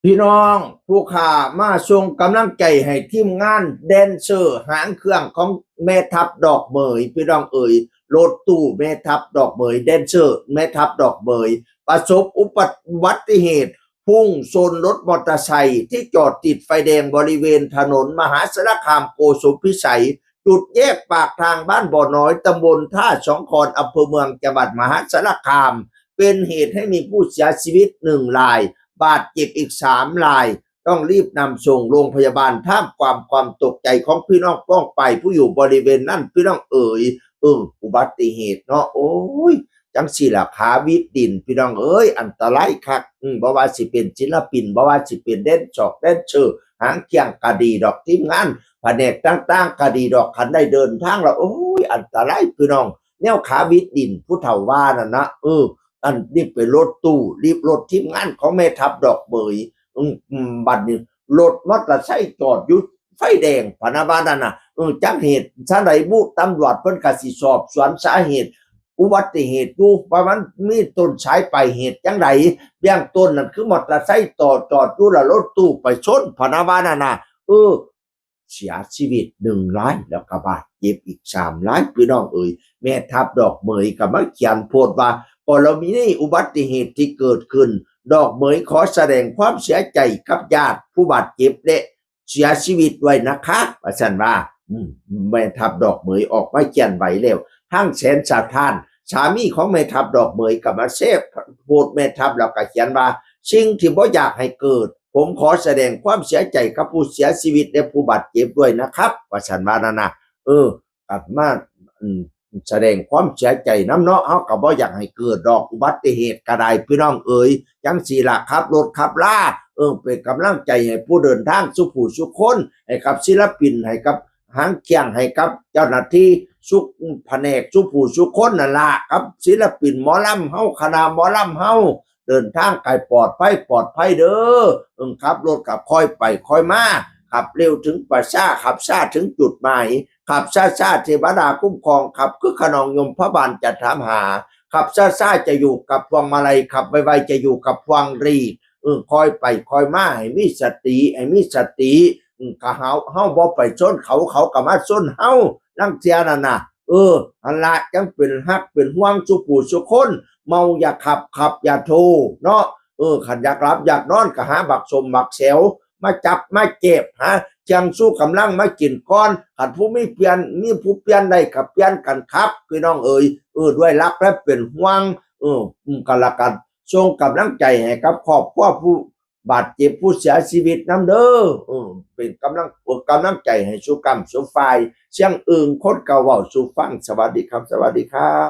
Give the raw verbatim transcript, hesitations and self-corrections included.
พี่น้องผู้ข้ามาส่งกำลังใจให้ทีมงานแดนเซอร์หางเครื่องของแม่ทัพดอกเหมย พี่น้องเอ๋ย รถตู้แม่ทัพดอกเหมย แดนเซอร์แม่ทัพดอกเหมย ประสบอุบัติเหตุ พุ่งชนรถมอเตอร์ไซค์ที่จอดติดไฟแดงบริเวณถนนมหาสารคามโกสุมพิสัย จุดแยกปากทางบ้านบ่อน้อย ตำบลท่าสองคอน อำเภอเมือง จังหวัดมหาสารคาม เป็นเหตุให้มีผู้เสียชีวิตหนึ่งราย บาดเจ็บอีกสามราย ต้องรีบนำส่งโรงพยาบาลท่ามกลางความตกใจของพี่น้องป้องไปผู้อยู่บริเวณนั้น พี่น้องเอ๋ย เออ อุบัติเหตุเนาะ โอ้ย จังสี่ล่ะ ขาวิดดิน พี่น้องเอ๋ย อันตรายคัก อืมบ่ว่าสิเป็นศิลปิน บ่ว่าสิเป็นแดนซอกแดนเซอร์ หางเครื่องกะดีดอก ทีมงานแผนกต่างๆกะดีดอก คันได้เดินทางแล้ว โอ้ย อันตรายพี่น้อง แนวขาวิดดิน ผู้เฒ่าว่านั่นนะ เออ อันนี้เป็นรถตู้ รีบรถทีมงานของแม่ทัพดอกเหมย อืมอืมบัดนี้ รถมอเตอร์ไซค์จอดอยู่ไฟแดง พะนะว่านั่นน่ะ เออ จักเหตุซะใดบุ ตำรวจเพิ่นก็สิสอบสวนสาเหตุ อุบัติเหตุอยู่ ว่ามันมีต้นสายปลายเหตุจังใด เบื้องต้นนั่นคือมอเตอร์ไซค์ต่อจอดอยู่ แล้วรถตู้ไปชน พะนะว่านั่นน่ะ เออ เสียชีวิตหนึ่งราย แล้วก็บาดเจ็บอีกสามราย พี่น้องเอ๋ย แม่ทัพดอกเหมยก็มาเขียนโพสต์ว่า กรณีอุบัติเหตุที่เกิดขึ้น ดอกเหมยขอแสดงความเสียใจกับญาติผู้บาดเจ็บและเสียชีวิตด้วยนะคะ ว่าซั่นว่า อืม แม่ทัพดอกเหมยออกมาเขียนไว้แล้ว ทั้งแสนสะท้าน สามีของแม่ทัพดอกเหมยก็มาแชร์โพสต์แม่ทัพ แล้วก็เขียนว่า สิ่งที่บ่อยากให้เกิด ผมขอแสดงความเสียใจกับผู้เสียชีวิตและผู้บาดเจ็บด้วยนะครับ ว่าซั่นว่านั่นน่ะ เออ กลับมา อืม แสดงความเสียใจนำเนาะ เฮาก็บ่อยากให้เกิดดอกอุบัติเหตุก็ได้ พี่น้องเอ๋ย จังสี่ล่ะ ขับรถขับลา เออ เป็นกำลังใจให้ผู้เดินทางสู่ผู้สู่คน ให้กับศิลปิน ให้กับหางเครื่อง ให้กับเจ้าหน้าที่สุแผนกสู่ผู้สู่คนนั่นล่ะ กับศิลปินหมอลำเฮา คณะหมอลำเฮา เดินทางกายปลอดภัย ปลอดภัยเด้อ เอิ้งขับรถกับค่อยไปค่อยมา ขับเร็วถึงป่าช้า ขับช้าถึงจุดหมาย ขับช้าช้าเทวดาคุ้มครอง ขับคึกขนองยมพบาลจะถามหา ขับช้าช้าจะอยู่กับพวงมาลัย ขับไวๆจะอยู่กับพวงหรีด เออ ค่อยไปค่อยมา ให้มีสติ ให้มีสติ อืม ก็เฮา เฮาบ่ไปชนเขา เขาก็มาชนเฮา ลางเทื่อนั่นน่ะ เออ อันละจังเป็นฮักเป็นห่วงสู่ผู้สู่คน เมาอย่าขับ ขับอย่าโทเนาะ เออ คันอยากหลับอยากนอนก็หาบักส้มบักแซว มาจับมาเจ็บ หาเชียงสู้กำลังมากินก่อน คันผู้มีเปลี่ยน มีผู้เปลี่ยนได้ก็เปลี่ยนกันครับ พี่น้องเอ๋ย เออ ด้วยรักและเป็นห่วง เออ อืม กันละกัน ส่งกำลังใจให้กับครอบครัวผู้บาดเจ็บผู้เสียชีวิตนำเด้อ เออ เป็นกำลังอกกำลังใจให้สู่กำสู่ฝ่าย เสียงเอิงคนเก่าเว้าสู่ฟัง สวัสดีครับ สวัสดีครับ